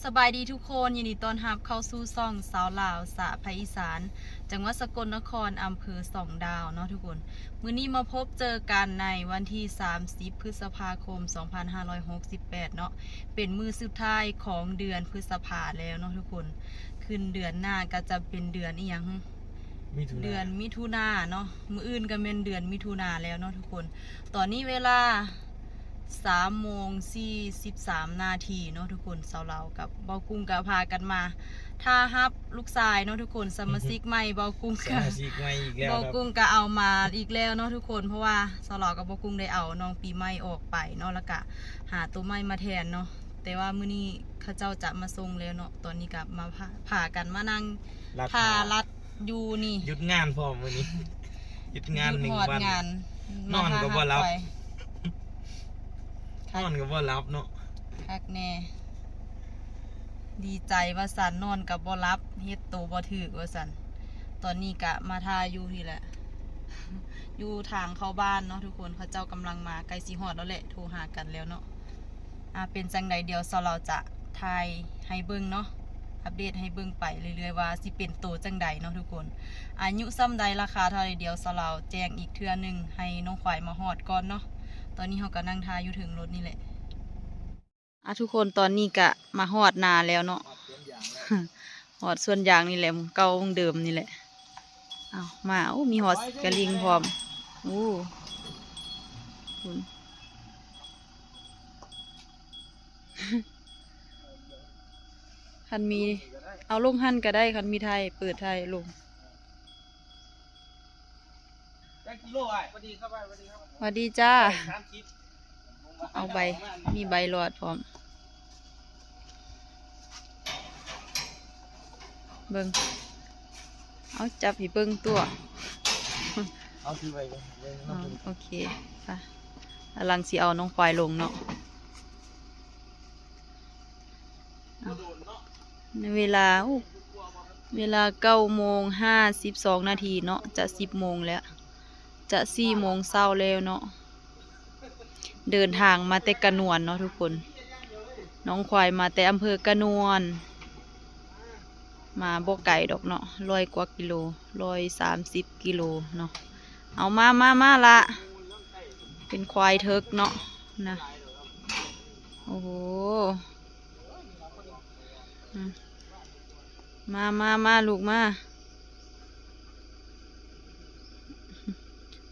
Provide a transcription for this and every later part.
ສະບາຍດີທຸກຄົນ, ຍິນດີຕ້ອນຮັບເຂົ້າສູ່ຊ່ອງສາວລາວສະພາກອີສານ ຈັງຫວັດສະກົນນະຄອນ ອຳເພີສອງດາວເນາະທຸກຄົນ. ມື້ນີ້ມາພົບເຈີກັນໃນວັນທີສາມສິບ ພຶດສະພາຄົມ ສອງພັນຫ້າຮ້ອຍຫົກສິບແປດເນາະ, ເປັນມື້ສຸດທ້າຍຂອງເດືອນພຶດສະພາແລ້ວເນາະທຸກຄົນ. ຂຶ້ນເດືອນໜ້າກໍຈະເປັນເດືອນອີ່ຫຍັງ? ມິຖຸນາ ເດືອນມິຖຸນາເນາະ, ມື້ອື່ນກໍແມ່ນເດືອນມິຖຸນາແລ້ວເນາະທຸກຄົນ. ຕອນນີ້ເວລາ ສາມໂມງສີ່ສິບສາມນາທີເນາະທຸກຄົນ. ສາວລາວກັບເບົາກຸ້ງກໍພາກັນມາຖ້າຮັບລູກຊາຍເນາະທຸກຄົນ, ສະມາຊິກໃໝ່ເບົາກຸ້ງ ສະ ກໍ ມາຊິກໃໝ່ອີກແລ້ວ ເບົາກຸ້ງກໍເອົາມາອີກແລ້ວເນາະທຸກຄົນ, ເພາະວ່າສາວລາວກັບເບົາກຸ້ງໄດ້ເອົານ້ອງປີໃໝ່ອອກໄປເນາະ, ແລ້ວກໍຫາໂຕໃໝ່ມາແທນເນາະ. ແຕ່ວ່າມື້ນີ້ເຂົາເຈົ້າຈະມາສົ່ງແລ້ວເນາະ, ຕອນນີ້ກໍມາພາ ພາກັນມານັ່ງ ລັດ ຖ້າລັດຢູ່ນີ້ ຢຸດງານພ້ອມມື້ນີ້ ຢຸດງານ ຢຸດ ໜຶ່ງ ຮອດ ວັນ ງານ ນອນກໍບໍ່ຫຼັບ ມາຫາຮັກໄປ ນອນກໍບໍ່ຫຼັບເນາະ. ຄັກແນ່ ດີໃຈວ່າຊັ້ນ, ນອນກໍບໍ່ຫຼັບ ເຮັດໂຕບໍ່ຖືກວ່າຊັ້ນ. ຕອນນີ້ກະມາຖ້າຢູ່ນີ້ແຫຼະ ຢູ່ທາງເຂົ້າບ້ານເນາະທຸກຄົນ, ເຂົາເຈົ້າກຳລັງມາ ໃກ້ຊິຮອດແລ້ວແຫຼະ, ໂທຫາກັນແລ້ວເນາະ. ອ່າ ເປັນຈັ່ງໃດ ດຽວສາວລາວຈະຖ່າຍໃຫ້ເບິ່ງເນາະ, ອັບເດດໃຫ້ເບິ່ງໄປເລື້ອຍໆ ວ່າຊິເປັນໂຕຈັ່ງໃດເນາະທຸກຄົນ. ອາຍຸສ່ຳໃດ ລາຄາເທົ່າໃດ ດຽວສາວລາວແຈ້ງອີກເທື່ອໜຶ່ງ ໃຫ້ນ້ອງຄວາຍມາຮອດກ່ອນເນາະ. ຕອນນີ້ເຮົາກໍນັ່ງຖ້າຢູ່ເທິງລົດນີ້ແຫຼະ. ອ່າ ທຸກຄົນ, ຕອນນີ້ກະມາຮອດນາແລ້ວເນາະ, ຮອດສວນຢາງນີ້ແຫຼະ, ໝ່ອງເກົ່າໝ່ອງເດີມນີ້ແຫຼະ. ເອົາ ມາ ໂອ້ ມີຮອດກະລິ່ງພ້ອມ. ໂອ້ ພຸ້ນ ຄັນມີ ເອົາລົງຫັ້ນກໍໄດ້, ຄັນມີໄທ ເປີດໄທລົງ. ຈັກກິໂລອ້າຍ? ຫວັດດີຄັບອ້າຍ, ຫວັດດີຄັບ. ຫວັດດີຈ້າ. ສາມສິບ. ເອົາໃບ ມີໃບຫຼອດພ້ອມ. ເບິ່ງ ເອົາຈັບໃຫ້ເບິ່ງຕົວະ. ເອົາຖືໄວ້ເບິ່ງ ເບິ່ງນຳ. ອໍ ເບິ່ງ ໂອເຄ ໄປ. ກຳລັງຊິເອົານ້ອງຄວາຍລົງເນາະ. ເວລາ ໂອ້ ເວລາເກົ້າໂມງຫ້າສິບສອງນາທີເນາະ, ຈະສິບໂມງແລ້ວ, ຈະສີ່ໂມງເຊົ້າແລ້ວເນາະ. ເດີນທາງມາແຕ່ກະນວນເນາະທຸກຄົນ, ນ້ອງຄວາຍມາແຕ່ອຳເພີກະນວນ, ມາບໍ່ໄກດອກເນາະ, ຮ້ອຍກວ່າກິໂລ, ຮ້ອຍສາມສິບກິໂລເນາະ. ເອົາ ມາ ມາ ມາລະ, ເປັນຄວາຍເຖິກເນາະນະ. ໂອ້ໂຫ ອືມ ມາ ມາ ມາ ລູກມາ.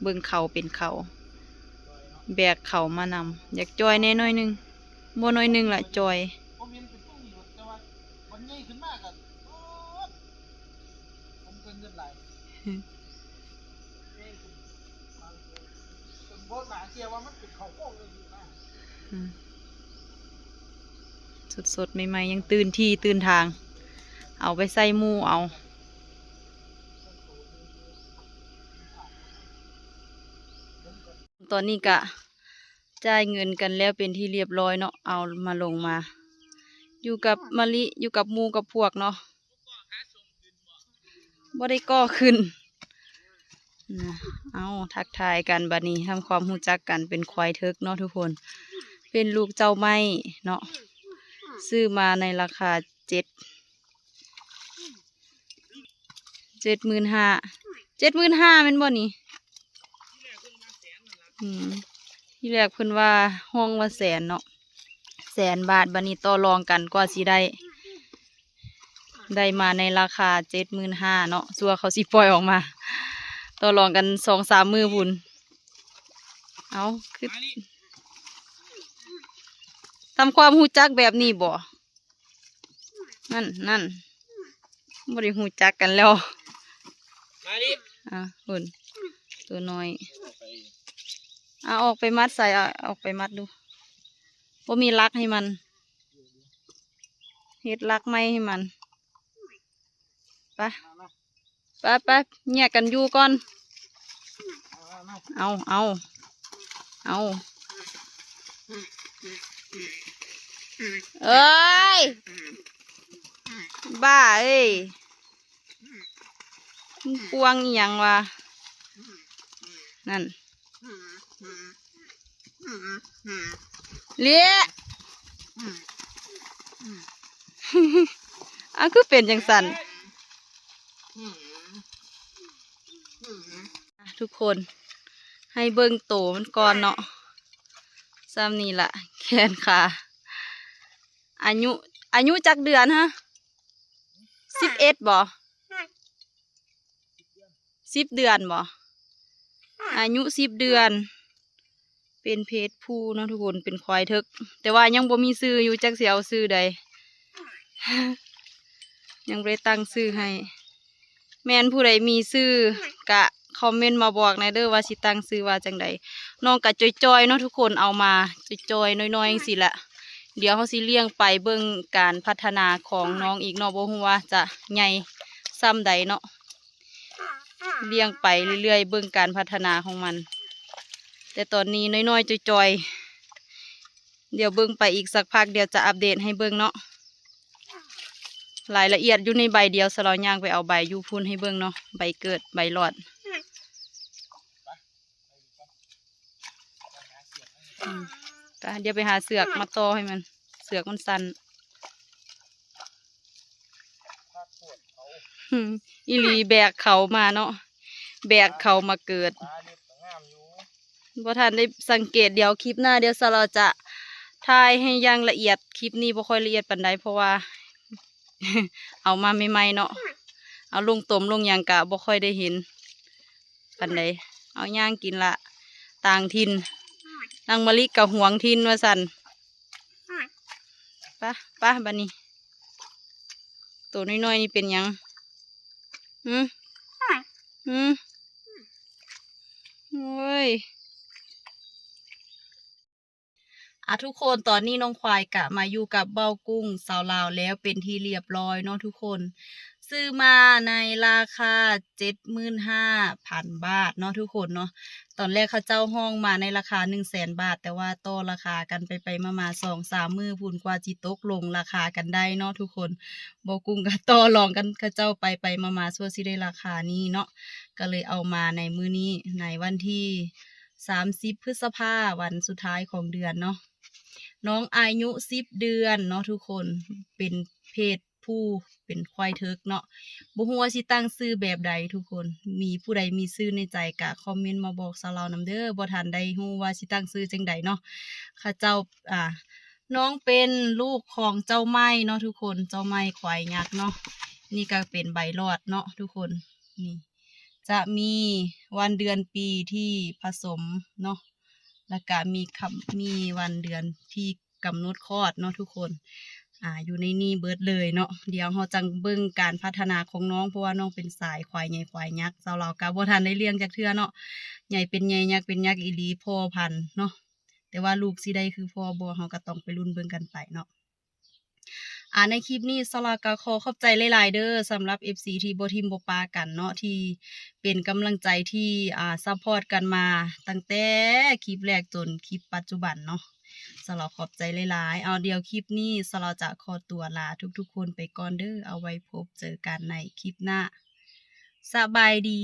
ເບິ່ງເຂົາເປັນເຂົາ, ແບກເຂົາມານຳ, ຢາກຈ່ອຍແດ່ໜ້ອຍໜຶ່ງ, ບໍ່ໜ້ອຍໜຶ່ງລະ ຈ່ອຍ. ອືມ ສົດໆ ໃໝ່ໆ ຍັງຕື່ນທີ່ຕື່ນທາງ, ເອົາໄປໃສ່ໝູ່ເອົາ. ຕອນນີ້ກະຈ່າຍເງິນກັນແລ້ວເປັນທີ່ລຽບຮ້ອຍເນາະ, ເອົາມາລົງມາ ຢູ່ກັບມະລິ ຢູ່ກັບໝູ່ກັບພວກເນາະ. ບໍ່ໄດ້ກໍ່ຂຶ້ນນະ. ເອົາ ທັກທາຍກັນບາດນີ້, ທຳຄວາມຮູ້ຈັກກັນ, ເປັນຄວາຍເຖິກເນາະທຸກຄົນ, ເປັນລູກເຈົ້າໄມ້ເນາະ, ຊື້ມາໃນລາຄາເຈັດ ເຈັດໝື່ນຫ້າ ເຈັດໝື່ນຫ້າ ແມ່ນບໍ່ນີ້? ອືມ ທີແລກເພິ່ນວ່າ ຮ້ອງວ່າແສນເນາະ, ແສນບາດ, ບາດນີ້ຕໍ່ລອງກັນກວ່າຊິໄດ້ ໄດ້ມາໃນລາຄາເຈັດໝື່ນຫ້າເນາະ, ຊົ່ວເຂົາຊິປ່ອຍອອກມາ, ຕໍ່ລອງກັນສອງສາມມື້ພຸ້ນ. ເອົາ ຄືທຳຄວາມຮູ້ຈັກແບບນີ້ບໍ່? ນັ້ນ ນັ້ນ ບໍ່ໄດ້ຮູ້ຈັກກັນແລ້ວ. ມາລິ ອ່າ ພຸ້ນ ຕົວນ້ອຍ. ເອົາອອກໄປມັດໃສ່, ເອົາອອກໄປມັດດູ. ບໍ່ມີຫຼັກໃຫ້ມັນ, ເຮັດຫຼັກໃໝ່ໃຫ້ມັນ. ໄປ ໄປ ໄປ ແຍກກັນຢູ່ກ່ອນ. ເອົາ ເອົາ ເອົາ ເອີຍ ບ້າເອີຍ, ມັນກວາງອີ່ຫຍັງວະ? ນັ້ນ ເລະ ອ້າວ ຄືເປັນຈັ່ງຊັ້ນ? ທຸກຄົນ ໃຫ້ເບິ່ງໂຕມັນກ່ອນເນາະ. ສ່ຳນີ້ລະ ແຂນຂາ. ອາຍຸ ອາຍຸຈັກເດືອນຮະ? ສິບເອັດບໍ? ສິບເດືອນບໍ? ອາຍຸສິບເດືອນ ເປັນເພດຜູ້ເນາະທຸກຄົນ ເປັນຄວາຍເຖິກ ແຕ່ວ່າຍັງບໍ່ມີຊື່ຢູ່ ຈັກຊິເອົາຊື່ໃດ ຍັງບໍ່ໄດ້ຕັ້ງຊື່ໃຫ້. ແມ່ນຜູ້ໃດມີຊື່ກະຄອມເມັນມາບອກແດ່ເດີ ວ່າຊິຕັ້ງຊື່ວ່າຈັ່ງໃດ. ນ້ອງກະຈ່ອຍໆເນາະທຸກຄົນ ເອົາມາຈ່ອຍໆນ້ອຍໆຈັ່ງຊີ້ແຫຼະ. ດຽວເຮົາຊິລ້ຽງໄປເບິ່ງການພັດທະນາຂອງນ້ອງອີກເນາະ ບໍ່ຮູ້ວ່າຈະໃຫຍ່ສ່ຳໃດເນາະ. ລ້ຽງໄປເລື້ອຍໆ ເບິ່ງການພັດທະນາຂອງມັນ ແຕ່ຕອນນີ້ນ້ອຍໆຈ່ອຍໆ. ດຽວເບິ່ງໄປອີກສັກພັກ ດຽວຈະອັບເດດໃຫ້ເບິ່ງເນາະ. ລາຍລະອຽດຢູ່ໃນໃບດຽວ ສະເລາຍ່າງໄປເອົາໃບຢູ່ພຸ້ນໃຫ້ເບິ່ງເນາະ ໃບເກີດ ໃບຫຼອດ. ອືມ ໄປ ດຽວໄປຫາເຊືອກມາຕໍ່ໃຫ້ມັນ ເຊືອກມັນສັ້ນ. ອືມ ອີ່ຫຼີ ແບກເຂົາມາເນາະ ແບກເຂົາມາເກີດ. ບໍ່ທັນໄດ້ສັງເກດ ດຽວຄລິບໜ້າ ດຽວສາວລາວຈະຖ່າຍໃຫ້ຢ່າງລະອຽດ. ຄລິບນີ້ບໍ່ຄ່ອຍລະອຽດປານໃດ ເພາະວ່າເອົາມາໃໝ່ໆເນາະ ເອົາລົງຕົ້ມລົງຫຍັງກະບໍ່ຄ່ອຍໄດ້ເຫັນປານໃດ. ເອົາຍ່າງກິນລະ ຕ່າງຖິ່ນ ນາງມະລິກະຫວງຖິ່ນວ່າຊັ້ນ. ປະ ປະ ບາດນີ້ ໂຕນ້ອຍໆນີ້ເປັນຫຍັງ? ຫື? ຫື? ໂອ້ຍ ອາ ທຸກຄົນ ຕອນນີ້ນ້ອງຄວາຍກະມາຢູ່ກັບເບົາກຸ້ງສາວລາວແລ້ວເປັນທີ່ລຽບລ້ອຍເນາະທຸກຄົນ. ຊື້ມາໃນລາຄາເຈັດໝື່ນຫ້າພັນບາດເນາະທຸກຄົນເນາະ. ຕອນແລກເຂົາເຈົ້າຮ້ອງມາໃນລາຄາໜຶ່ງແສນບາດ ແຕ່ວ່າຕໍ່ລາຄາກັນໄປໆມາໆ ສອງສາມມື້ພຸ້ນ ກວ່າຊິຕົກລົງລາຄາກັນໄດ້ເນາະທຸກຄົນ. ເບົາກຸ້ງກະຕໍ່ລອງກັນເຂົາເຈົ້າໄປໆມາໆ ຊົ່ວຊິໄດ້ລາຄານີ້ເນາະ. ກະເລີຍເອົາມາໃນມື້ນີ້ ໃນວັນທີສາມສິບ ພຶດສະພາ ວັນສຸດທ້າຍຂອງເດືອນເນາະ. ນ້ອງອາຍຸສິບເດືອນເນາະທຸກຄົນ ເປັນເພດ ຜູ້ເປັນຄວາຍເຖິກເນາະ. ບໍ່ຮູ້ວ່າຊິຕັ້ງຊື່ແບບໃດທຸກຄົນ ມີຜູ້ໃດມີຊື່ໃນໃຈກະຄອມເມັນມາບອກສາວລາວນຳເດີ. ບໍ່ທັນໄດ້ຮູ້ວ່າຊິຕັ້ງຊື່ຈັ່ງໃດເນາະ. ເຂົາເຈົ້າ ອ່າ ນ້ອງເປັນລູກຂອງເຈົ້າໄມ້ເນາະທຸກຄົນ ເຈົ້າໄມ້ຄວາຍຍັກເນາະ. ນີ້ກະເປັນໃບຫຼອດເນາະທຸກຄົນ ນີ້ຈະມີວັນເດືອນປີທີ່ຜະສົມເນາະ ແລ້ວກະມີຄຳ ມີວັນເດືອນທີ່ກຳນົດຄອດເນາະທຸກຄົນ ອາ ຢູ່ໃນນີ້ເບິດເລີຍເນາະ. ດຽວເຮົາຈັ່ງເບິ່ງການພັດທະນາຂອງນ້ອງ ເພາະວ່ານ້ອງເປັນສາຍຄວາຍໃຫຍ່ຄວາຍຍັກ ສາວລາວກະບໍ່ທັນໄດ້ລ້ຽງຈັກເທື່ອເນາະ. ໃຫຍ່ເປັນໃຫຍ່ ຍັກເປັນຍັກອີ່ຫຼີ ພໍ່ພັນເນາະ ແຕ່ວ່າລູກຊິໄດ້ຄືພໍ່ບໍ່ ເຮົາກະຕ້ອງໄປລຸ້ນເບິ່ງກັນໄປເນາະ. ອາ ໃນຄລິບນີ້ສາວລາວກະຂໍຂອບໃຈຫຼາຍໆເດີ ສຳລັບເອັຟຊີທີ່ບໍ່ຖິ້ມບໍ່ປະກັນເນາະ ທີ່ເປັນກຳລັງໃຈທີ່ ອາ ຊັບພອດກັນມາຕັ້ງແຕ່ຄລິບແລກຈົນຄລິບປັດຈຸບັນເນາະ. ສາວລາວຂອບໃຈຫຼາຍໆ. ເອົາ ດຽວຄລິບນີ້ສາວລາວຈະຂໍຕົວລາທຸກໆຄົນໄປກ່ອນເດີ ເອົາໄວ້ພົບເຈີກັນໃນຄລິບໜ້າ. ສະບາຍດີ.